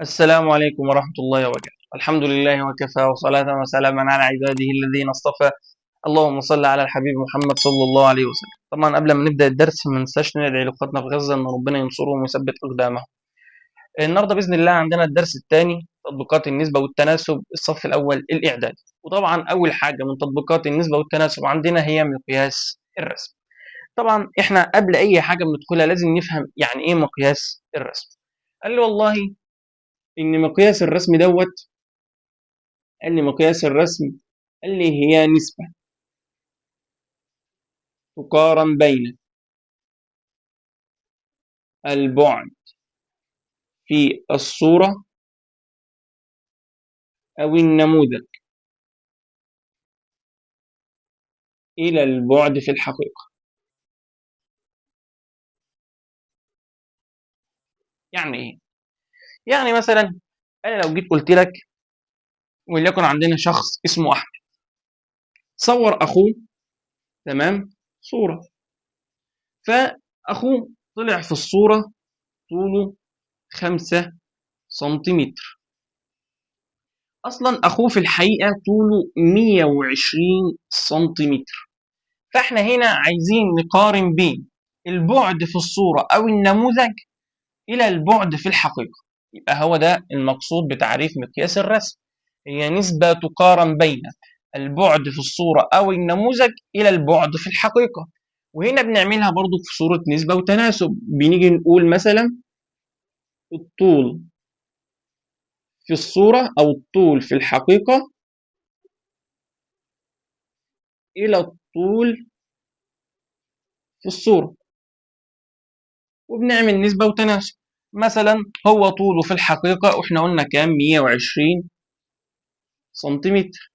السلام عليكم ورحمة الله وبركاته. الحمد لله وكفى، وصلاة وسلاما على عباده الذين اصطفى. اللهم صل على الحبيب محمد صلى الله عليه وسلم. طبعا قبل ما نبدأ الدرس ما ننساش ندعي لإخواتنا في غزة إن ربنا ينصرهم ويثبت أقدامهم. النهارده بإذن الله عندنا الدرس الثاني، تطبيقات النسبة والتناسب، الصف الأول الإعدادي. وطبعا أول حاجة من تطبيقات النسبة والتناسب عندنا هي مقياس الرسم. طبعا إحنا قبل أي حاجة بندخلها لازم نفهم يعني إيه مقياس الرسم. قال لي والله إن مقياس الرسم دوت، قال لي مقياس الرسم، قال لي هي نسبة تقارن بين البعد في الصورة أو النموذج إلى البعد في الحقيقة. يعني إيه؟ يعني مثلا أنا لو جيت قلت لك وليكن عندنا شخص اسمه أحمد، صور أخوه، تمام، صورة، فأخوه طلع في الصورة طوله 5 سنتيمتر، أصلا أخوه في الحقيقة طوله 120 سنتيمتر. فإحنا هنا عايزين نقارن بين البعد في الصورة أو النموذج إلى البعد في الحقيقة. يبقى هو ده المقصود بتعريف مقياس الرسم، هي نسبة تقارن بين البعد في الصورة أو النموذج إلى البعد في الحقيقة. وهنا بنعملها برضو في صورة نسبة وتناسب. بنيجي نقول مثلا الطول في الصورة أو الطول في الحقيقة إلى الطول في الصورة، وبنعمل نسبة وتناسب. مثلا هو طوله في الحقيقة وإحنا قلنا كام؟ 120 سنتيمتر،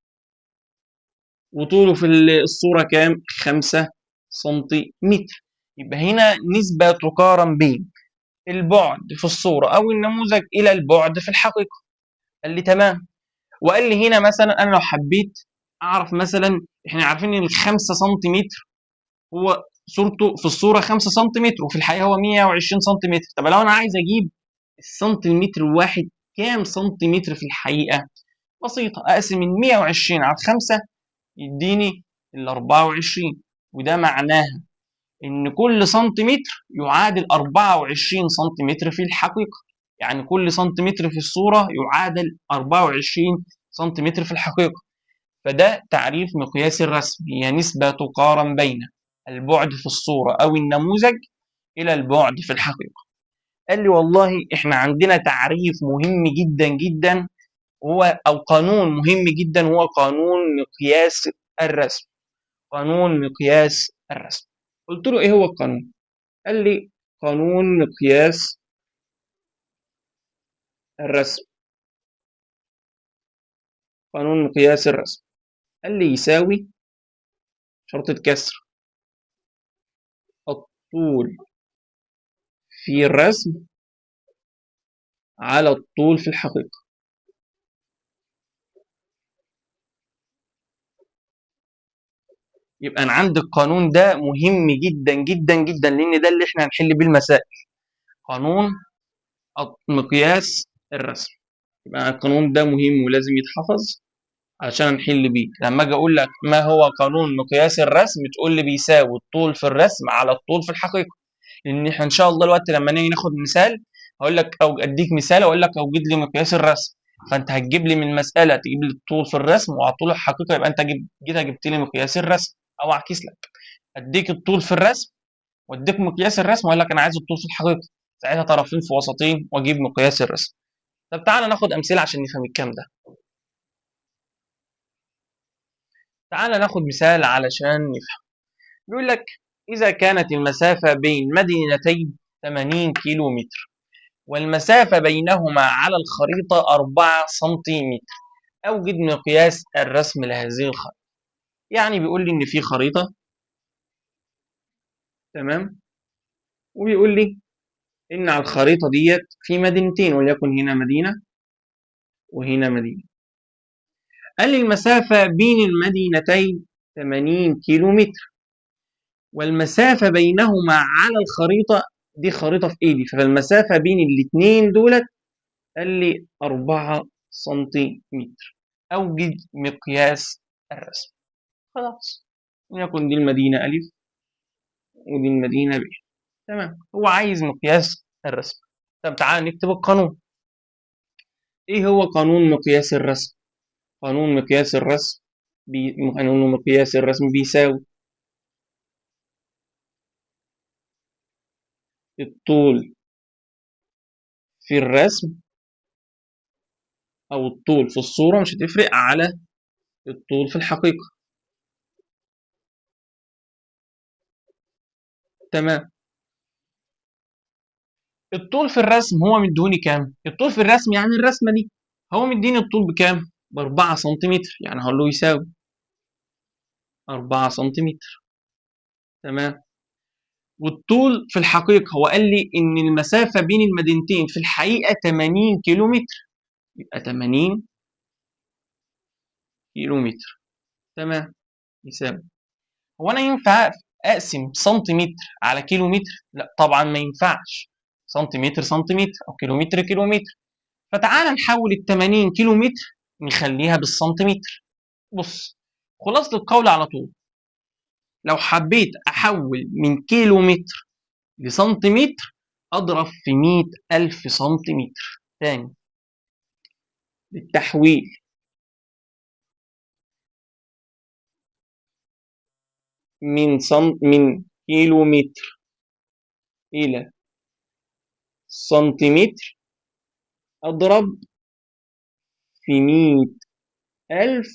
وطوله في الصورة كام؟ 5 سنتيمتر. يبقى هنا نسبة تقارن بين البعد في الصورة أو النموذج إلى البعد في الحقيقة. قال لي تمام. وقال لي هنا مثلا أنا لو حبيت أعرف مثلا، إحنا عارفين إن ال5 سنتيمتر هو صورته في الصورة 5 سنتيمتر وفي الحقيقة هو 120 سنتيمتر. طب لو أنا عايز أجيب السنتيمتر الواحد كام سنتيمتر في الحقيقة؟ بسيطة، أقسم من 120 على 5 يديني ال 24، وده معناها إن كل سنتيمتر يعادل 24 سنتيمتر في الحقيقة. يعني كل سنتيمتر في الصورة يعادل 24 سنتيمتر في الحقيقة. فده تعريف مقياس الرسم، هي نسبة تقارن بين البعد في الصورة أو النموذج إلى البعد في الحقيقة. قال لي والله إحنا عندنا تعريف مهم جدا جدا، هو أو قانون مهم جدا، هو قانون مقياس الرسم. قانون مقياس الرسم. قلت له إيه هو القانون؟ قال لي قانون مقياس الرسم، قانون مقياس الرسم قال لي يساوي شرطة كسر الطول في الرسم على الطول في الحقيقة. يبقى أنا عندي القانون ده مهم جدا جدا جدا، لأن ده اللي إحنا هنحل بيه المسائل، قانون مقياس الرسم. يبقى القانون ده مهم ولازم يتحفظ عشان نحل بيه. لما اجي اقول لك ما هو قانون مقياس الرسم تقول لي بيساوي الطول في الرسم على الطول في الحقيقة. لان احنا ان شاء الله الوقت لما نيجي ناخد مثال هقول لك او اديك مثال اقول لك اوجد لي مقياس الرسم، فانت هتجيب لي من مسالة تجيب لي الطول في الرسم وعلى طول الحقيقة، يبقى انت جيت جبت لي مقياس الرسم. او اعكس لك، اديك الطول في الرسم واديك مقياس الرسم واقول لك انا عايز الطول في الحقيقة، ساعتها طرفين في وسطين واجيب مقياس الرسم. طب تعالى ناخد امثلة عشان نفهم الكلام ده. تعالى ناخد مثال علشان نفهم. بيقول لك إذا كانت المسافة بين مدينتين 80 كيلو متر والمسافة بينهما على الخريطة 4 سنتيمتر، أوجد مقياس الرسم لهذه الخريطة. يعني بيقول لي إن في خريطة، تمام، وبيقول لي إن على الخريطة ديت في مدينتين، وليكن هنا مدينة وهنا مدينة. قال لي المسافة بين المدينتين 80 كيلو متر والمسافة بينهما على الخريطة، دي خريطة في إيدي، فالمسافة بين الاتنين دولت قال لي 4 سنتيمتر. أوجد مقياس الرسم. خلاص، ليكن دي المدينة ألف ودي المدينة ب. تمام، هو عايز مقياس الرسم. طب تعال نكتب القانون. إيه هو قانون مقياس الرسم؟ قانون مقياس الرسم قانون مقياس الرسم بيساوي الطول في الرسم أو الطول في الصورة، مش هتفرق، على الطول في الحقيقة. تمام. الطول في الرسم هو مديهوني كام؟ الطول في الرسم يعني الرسمة دي هو مديني الطول بكام؟ ب4 سنتيمتر، يعني هقول له يساوي 4 سنتيمتر. تمام. والطول في الحقيقة هو قال لي إن المسافة بين المدينتين في الحقيقة 80 كيلومتر، يبقى 80 كيلومتر. تمام، يساوي. هو أنا ينفع أقسم سنتيمتر على كيلومتر؟ لا طبعا ما ينفعش، سنتيمتر سنتيمتر أو كيلومتر كيلومتر. فتعال نحول ال 80 كيلومتر نخليها بالسنتيمتر. بص، خلاصة القول على طول، لو حبيت أحول من كيلومتر لسنتيمتر أضرب في 100,000 سنتيمتر. تاني، للتحويل من كيلومتر إلى سنتيمتر أضرب في 100,000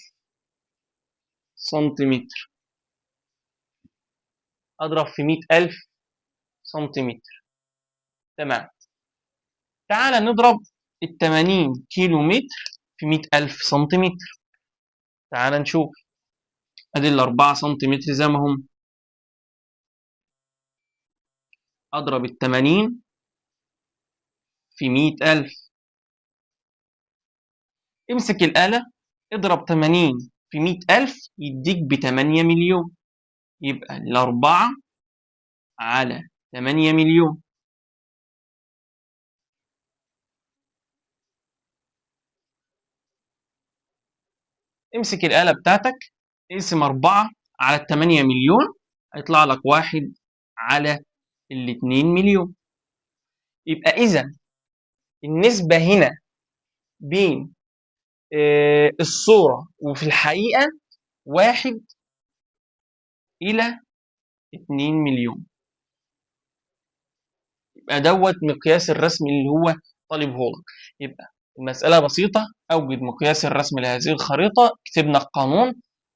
سنتيمتر، أضرب في 100,000 سنتيمتر. تمام. تعال نضرب ال 80 كيلومتر في 100,000 سنتيمتر. تعال نشوف، أدي ال 4 سنتيمتر زي ما هم، أضرب ال 80 في 100,000. امسك الآلة، اضرب 80 في 100,000 يديك ب8 مليون، يبقى ال4 على 8 مليون. امسك الآلة بتاعتك، اقسم 4 على 8 مليون، هيطلع لك 1 على 2 مليون. يبقى إذا النسبة هنا بين الصورة وفي الحقيقة 1 إلى 2 مليون. يبقى دوت مقياس الرسم اللي هو طالبه لك. يبقى المسألة بسيطة، أوجد مقياس الرسم لهذه الخريطة، كتبنا القانون،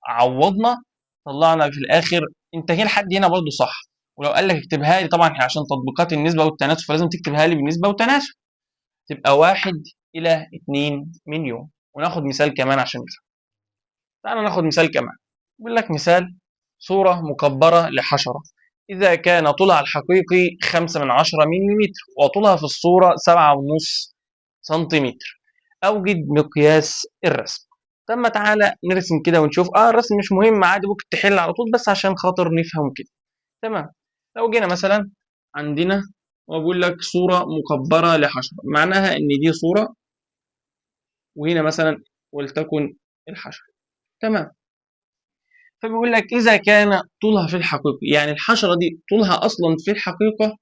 عوضنا، طلعنا في الآخر. انت كده لحد هنا برضه صح، ولو قال لك اكتبها لي، طبعا عشان تطبيقات النسبة والتناسب فلازم تكتبها لي بالنسبة والتناسب، تبقى 1 إلى 2 مليون. وناخد مثال كمان عشان نفهم. تعالى ناخد مثال كمان. بيقول لك مثال صورة مكبرة لحشرة، إذا كان طولها الحقيقي 5/10 مليمتر وطولها في الصورة 7.5 سنتيمتر، أوجد مقياس الرسم. طب ما تعالى نرسم كده ونشوف. الرسم مش مهم، عادي ممكن تحل على طول، بس عشان خاطر نفهم كده. تمام. لو جينا مثلا عندنا وبقول لك صورة مكبرة لحشرة، معناها إن دي صورة وهنا مثلا ولتكن الحشرة. تمام. فبيقول لك إذا كان طولها في الحقيقة، يعني الحشرة دي طولها أصلا في الحقيقة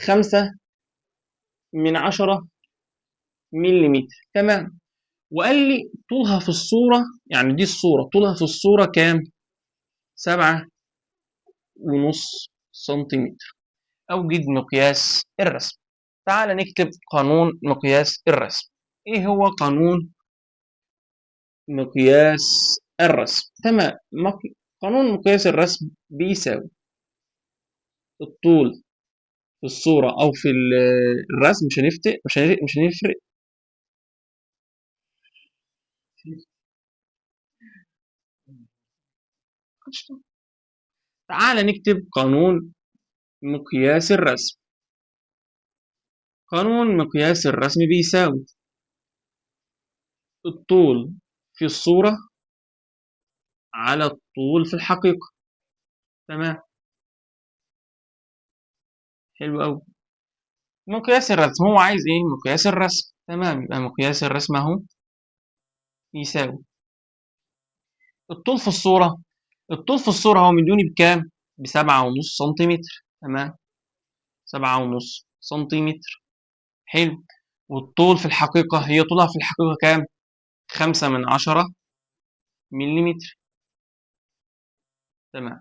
5/10 مليمتر. تمام. وقال لي طولها في الصورة، يعني دي الصورة، طولها في الصورة كام؟ 7.5 سنتيمتر. أوجد مقياس الرسم. تعال نكتب قانون مقياس الرسم. إيه هو قانون مقياس الرسم؟ تمام. قانون مقياس الرسم بيساوي الطول في الصورة أو في الرسم، مش هنفرق. تعال نكتب قانون مقياس الرسم. قانون مقياس الرسم بيساوي الطول في الصورة على الطول في الحقيقة. تمام، حلو أوي. مقياس الرسم هو عايز ايه؟ مقياس الرسم. تمام، يبقى مقياس الرسم اهو يساوي الطول في الصورة. الطول في الصورة هو مديوني بكام؟ ب7.5 سنتيمتر. تمام، 7.5 سنتيمتر. حلو. والطول في الحقيقة، هي طولها في الحقيقة كام؟ 5/10 مليمتر. تمام.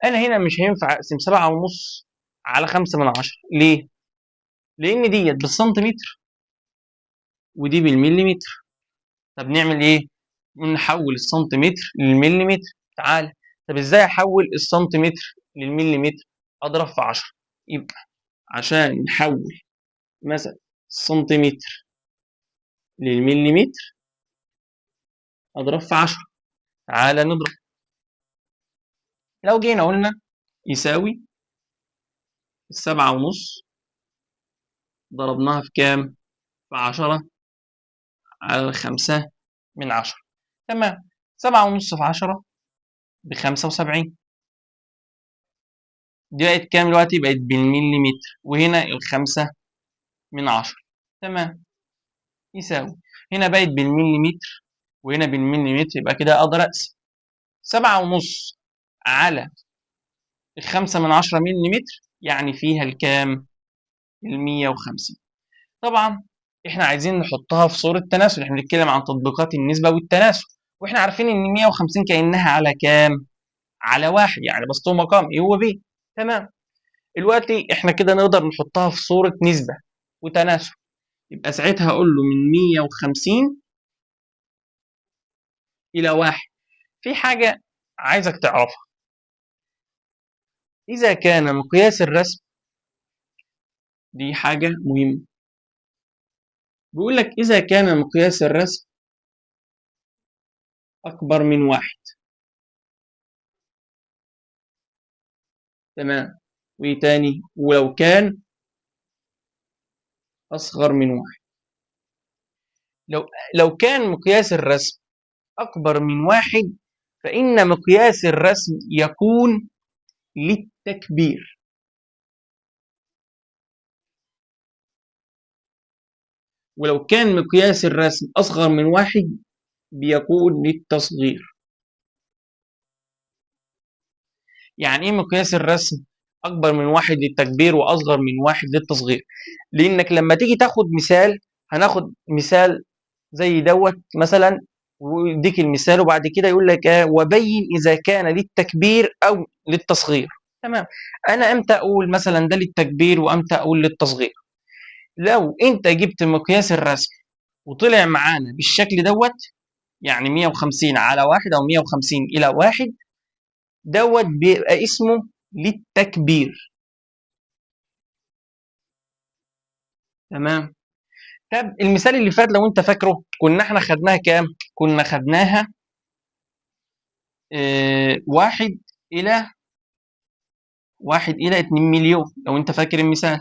أنا هنا مش هينفع أقسم 7.5 على 5/10، ليه؟ لأن ديت بالسنتيمتر ودي بالمليمتر. طب نعمل إيه؟ نحول السنتيمتر للمليمتر. تعال، طب إزاي أحول السنتيمتر للمليمتر؟ أضرب في 10. يبقى عشان نحول مثلا السنتيمتر للمليمتر أضرب في 10. تعالى نضرب. لو جينا قلنا يساوي 7.5 ضربناها في كام؟ في 10 على 5/10. تمام، 7.5 في 10 ب75. دي بقت كام دلوقتي؟ بقت بالمليمتر، وهنا 5/10. تمام، يساوي هنا بقت بالمليمتر وهنا بالمليمتر، يبقى كده أقدر أقسم 7.5 على 5/10 مليمتر، يعني فيها الكام؟ 150. طبعا احنا عايزين نحطها في صورة تناسب، احنا بنتكلم عن تطبيقات النسبة والتناسب، واحنا عارفين ان 150 كأنها على كام؟ على 1، يعني بسطه مقام A و B. تمام. دلوقتي احنا كده نقدر نحطها في صورة نسبة وتناسب، يبقى ساعتها اقول له من 150 إلى 1. في حاجة عايزك تعرفها، إذا كان مقياس الرسم، دي حاجة مهمة، بيقول لك إذا كان مقياس الرسم أكبر من 1. تمام، وإيه تاني؟ ولو كان أصغر من 1. لو كان مقياس الرسم أكبر من 1 فإن مقياس الرسم يكون للتكبير. ولو كان مقياس الرسم أصغر من 1 بيكون للتصغير. يعني إيه مقياس الرسم أكبر من 1 للتكبير وأصغر من 1 للتصغير؟ لأنك لما تيجي تاخد مثال، هناخد مثال زي دوت مثلا، ويديك المثال وبعد كده يقول لك وبين إذا كان للتكبير أو للتصغير. تمام، أنا إمتى أقول مثلا ده للتكبير وإمتى أقول للتصغير؟ لو أنت جبت مقياس الرسم وطلع معانا بالشكل دوت، يعني 150 على 1 أو 150 إلى 1، دوت بيبقى اسمه للتكبير. تمام. طب المثال اللي فات لو انت فاكره كنا احنا خدناها كام؟ كنا خدناها 1 إلى 1 إلى 2 مليون لو انت فاكر المثال.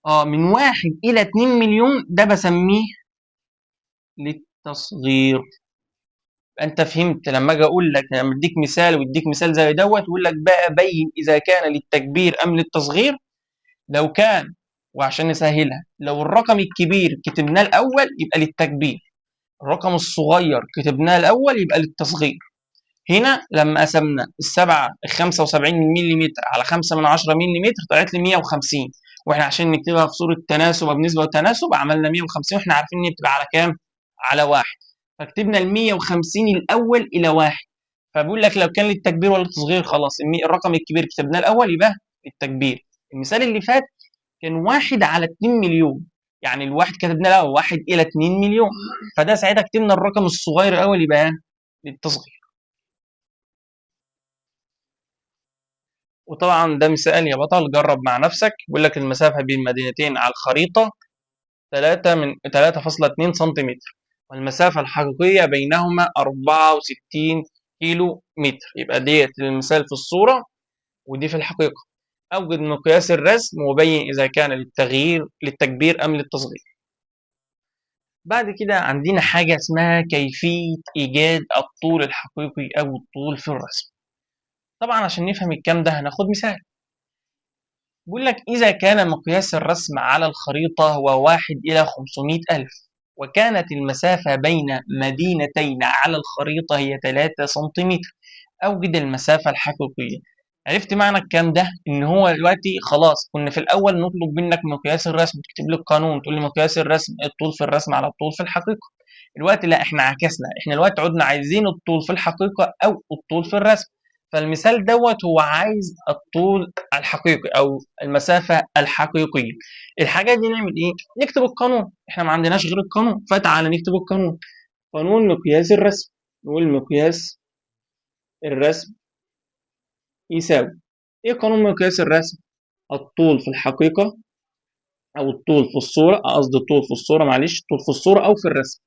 من 1 إلى 2 مليون ده بسميه للتصغير. انت فهمت لما اجي اقول لك، لما اديك مثال واديك مثال زي دوت ويقول لك بقى بين اذا كان للتكبير ام للتصغير. لو كان، وعشان نسهلها، لو الرقم الكبير كتبناه الاول يبقى للتكبير، الرقم الصغير كتبناه الاول يبقى للتصغير. هنا لما قسمنا السبعة الخمسة وسبعين مليمتر على 5/10 مليمتر طلعت لي 150، واحنا عشان نكتبها في صورة تناسب أو بنسبة وتناسب عملنا 150، واحنا عارفين ان هي بتبقى على كام؟ على 1، فكتبنا ال 150 الأول إلى 1. فبيقول لك لو كان للتكبير ولا للتصغير، خلاص الرقم الكبير كتبناه الأول يبقى للتكبير. المثال اللي فات كان 1 على 2 مليون، يعني الواحد كتبناه الأول 1 إلى 2 مليون، فده ساعتها كتبنا الرقم الصغير الأول يبقى للتصغير. وطبعا ده مثال يا بطل، جرب مع نفسك. بيقول لك المسافة بين مدينتين على الخريطة 3.2 سنتيمتر، والمسافة الحقيقية بينهما 64 كيلو متر. يبقى ديت المثال في الصورة ودي في الحقيقة. أوجد مقياس الرسم وبين إذا كان للتكبير أم للتصغير. بعد كده عندنا حاجة اسمها كيفية إيجاد الطول الحقيقي أو الطول في الرسم. طبعا عشان نفهم الكلام ده هناخد مثال. بيقول لك إذا كان مقياس الرسم على الخريطة هو 1 إلى 500 ألف، وكانت المسافة بين مدينتين على الخريطة هي 3 سنتيمتر، أوجد المسافة الحقيقية. عرفت معنى الكلام ده؟ إن هو دلوقتي خلاص كنا في الأول نطلب منك مقياس الرسم، تكتب لي القانون تقول لي مقياس الرسم الطول في الرسم على الطول في الحقيقة. دلوقتي لا، إحنا عكسنا، إحنا دلوقتي عدنا عايزين الطول في الحقيقة أو الطول في الرسم. فالمثال دوت هو عايز الطول الحقيقي أو المسافة الحقيقية. الحاجة دي نعمل إيه؟ نكتب القانون، إحنا ما عندناش غير القانون، فتعالى نكتب القانون. قانون مقياس الرسم، نقول مقياس الرسم يساوي إيه؟ قانون مقياس الرسم الطول في الحقيقة أو الطول في الصورة، قصدي الطول في الصورة، معلش، الطول في الصورة أو في الرسم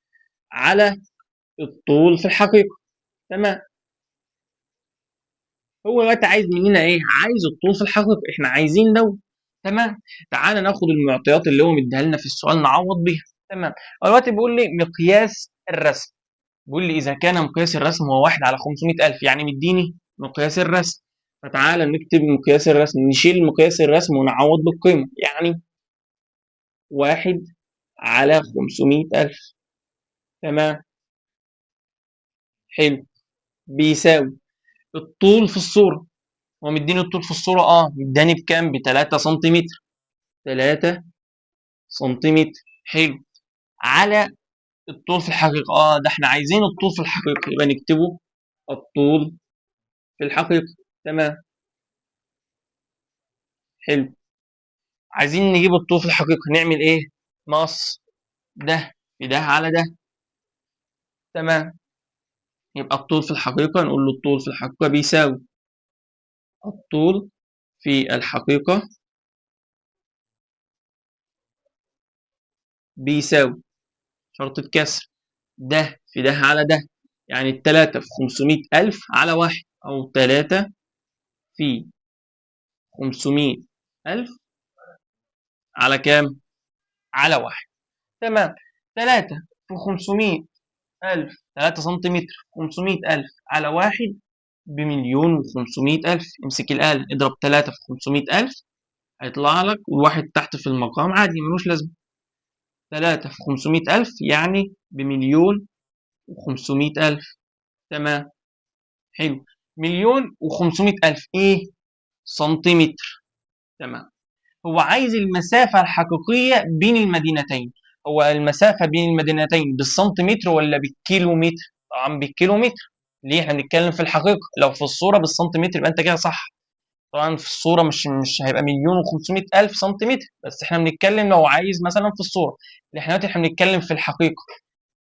على الطول في الحقيقة. تمام. هو دلوقتي عايز مننا إيه؟ عايز الطول في الحقيقة، إحنا عايزين ده. تمام. تعالى ناخد المعطيات اللي هو مديها لنا في السؤال نعوض بيها. تمام. هو دلوقتي بيقول لي مقياس الرسم، بيقول لي إذا كان مقياس الرسم هو 1 على 500 ألف، يعني مديني مقياس الرسم. فتعالى نكتب مقياس الرسم، نشيل مقياس الرسم ونعوض بالقيمة، يعني 1 على 500 ألف. تمام. حلو. بيساوي الطول في الصورة، هو مديني الطول في الصورة، مداني بكام؟ ب 3 سنتيمتر، 3 سنتيمتر. حلو. على الطول في الحقيقة، ده احنا عايزين الطول في الحقيقة، يبقى نكتبه الطول في الحقيقة. تمام. حلو. عايزين نجيب الطول في الحقيقة، نعمل ايه؟ نقص ده في ده على ده. تمام. يبقى الطول في الحقيقة، نقول له الطول في الحقيقة بيساوي الطول في الحقيقة بيساوي شرطة كسر ده في ده على ده، يعني التلاتة في 500 ألف على 1، أو 3 في 500 ألف على كام؟ على 1. تمام. 3 في 500 ألف، 3 سنتيمتر 500 ألف على 1 ب1,500,000. امسك الآلة اضرب 3 في 500 ألف هيطلع لك، والواحد تحت في المقام عادي ملوش لازمة. 3 في 500 ألف يعني ب1,500,000. تمام. حلو. 1,500,000 إيه؟ سنتيمتر. تمام. هو عايز المسافة الحقيقية بين المدينتين، هو المسافة بين المدينتين بالسنتيمتر ولا بالكيلومتر؟ طبعا بالكيلومتر. ليه؟ احنا بنتكلم في الحقيقة، لو في الصورة بالسنتيمتر يبقى انت كده صح. طبعا في الصورة مش هيبقى 1,500,000 سنتيمتر، بس احنا بنتكلم لو عايز مثلا في الصورة، احنا دلوقتي بنتكلم في الحقيقة.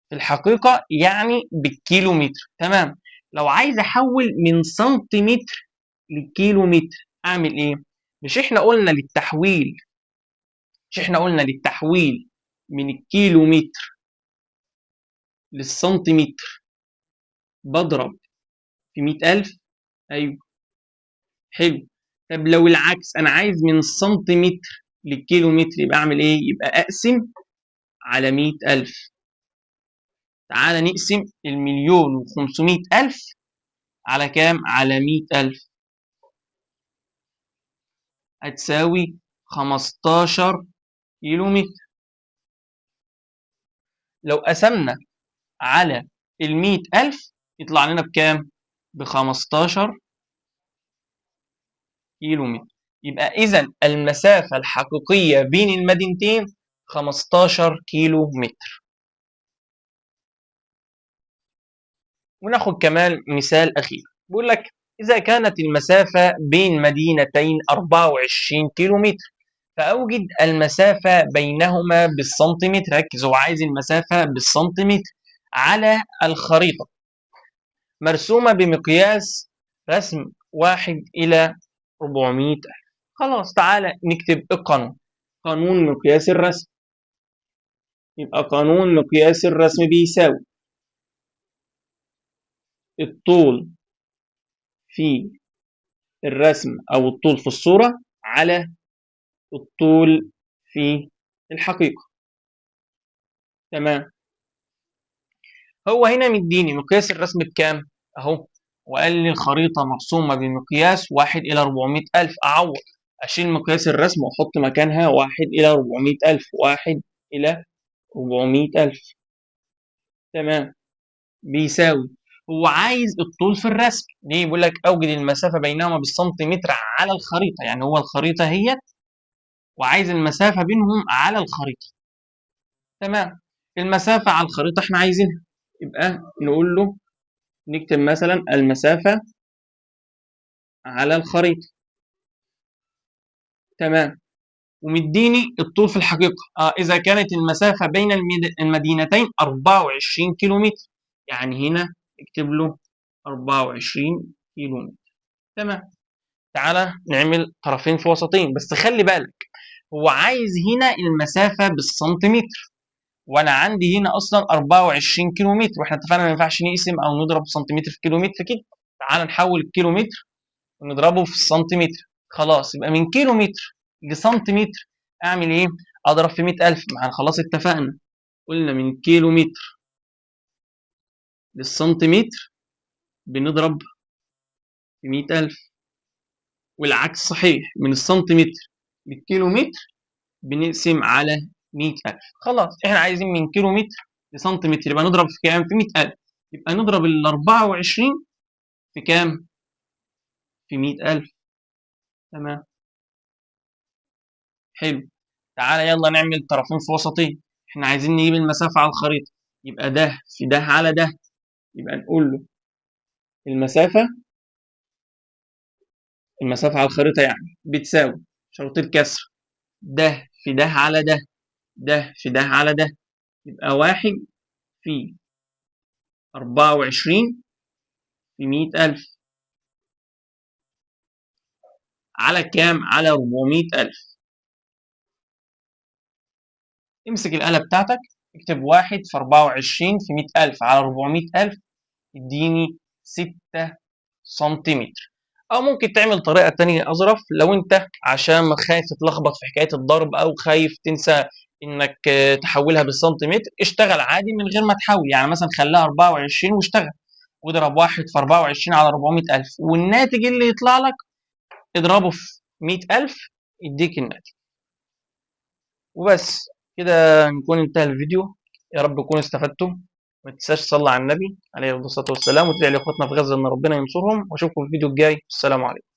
في الحقيقة يعني بالكيلومتر. تمام. لو عايز احول من سنتيمتر لكيلومتر اعمل ايه؟ مش احنا قلنا للتحويل، مش احنا قلنا للتحويل من الكيلومتر للسنتيمتر بضرب في 100,000؟ ايوه. حلو. طب لو العكس، انا عايز من السنتيمتر للكيلومتر، يبقى اعمل ايه؟ يبقى اقسم على 100,000. تعالى نقسم 1,500,000 على كام؟ على 100,000، هتساوي 15 كيلومتر. لو قسمنا على 100,000 يطلع لنا بكام؟ ب15 كيلومتر. يبقى إذا المسافة الحقيقية بين المدينتين 15 كيلومتر. وناخد كمان مثال أخير، بيقول لك إذا كانت المسافة بين مدينتين 24 كيلومتر فأوجد المسافة بينهما بالسنتيمتر. ركز، هو عايز المسافة بالسنتيمتر على الخريطة مرسومة بمقياس رسم 1 إلى 400 ألف. خلاص تعالى نكتب القانون، قانون مقياس الرسم. يبقى قانون مقياس الرسم بيساوي الطول في الرسم أو الطول في الصورة على الطول في الحقيقة. تمام. هو هنا مديني مقياس الرسم بكام؟ أهو، وقال لي الخريطة مرسومة بمقياس 1 إلى 400 ألف. أعوض، اشيل مقياس الرسم واحط مكانها 1 الى 400,000، 1 الى 400,000. تمام، بيساوي، هو عايز الطول في الرسم، ليه؟ بيقول لك اوجد المسافة بينهما بالسنتيمتر على الخريطة، يعني هو الخريطة هي وعايز المسافة بينهم على الخريطة. تمام، المسافة على الخريطة احنا عايزينها، يبقى نقول له نكتب مثلا المسافة على الخريطة. تمام، ومديني الطول في الحقيقة، إذا كانت المسافة بين المدينتين 24 كيلومتر، يعني هنا اكتب له 24 كيلومتر. تمام، تعالى نعمل طرفين في وسطين، بس خلي بالك هو عايز هنا المسافة بالسنتيمتر، وأنا عندي هنا أصلاً 24 كيلومتر، وإحنا اتفقنا ما ينفعش نقسم أو نضرب سنتيمتر في كيلومتر كده. تعالى نحول الكيلومتر ونضربه في السنتيمتر، خلاص يبقى من كيلومتر لسنتيمتر أعمل إيه؟ أضرب في 100,000، ما احنا خلاص اتفقنا قلنا من كيلومتر للسنتيمتر بنضرب في 100,000، والعكس صحيح من السنتيمتر للكيلومتر بنقسم على 100,000. خلاص احنا عايزين من كيلومتر لسنتيمتر، يبقى نضرب في كام؟ في 100,000، يبقى نضرب ال 24 في كام؟ في 100,000. تمام، حلو. تعالى يلا نعمل طرفين في وسطين، احنا عايزين نجيب المسافة على الخريطة، يبقى ده في ده على ده، يبقى نقول له المسافة على الخريطة يعني بتساوي شرط الكسر ده في ده على ده، ده في ده على ده، يبقى 1 في 24 في 100,000 على كام؟ على 400,000. امسك الآلة بتاعتك اكتب 1 في 24 في 100,000 على 400,000 يديني 6 سنتيمتر. أو ممكن تعمل طريقة تانية أظرف، لو أنت عشان ما خايف تتلخبط في حكاية الضرب أو خايف تنسى إنك تحولها بالسنتيمتر، اشتغل عادي من غير ما تحول، يعني مثلا خليها 24 واشتغل واضرب 1 في 24 على 400,000، والناتج اللي يطلع لك اضربه في 100,000 يديك الناتج. وبس كده نكون انتهى الفيديو، يا رب تكونوا استفدتوا. ما تنساش تصلي على النبي عليه الصلاة والسلام، وتدعي لإخواتنا في غزة إن ربنا ينصرهم، وأشوفكم في الفيديو الجاي. السلام عليكم.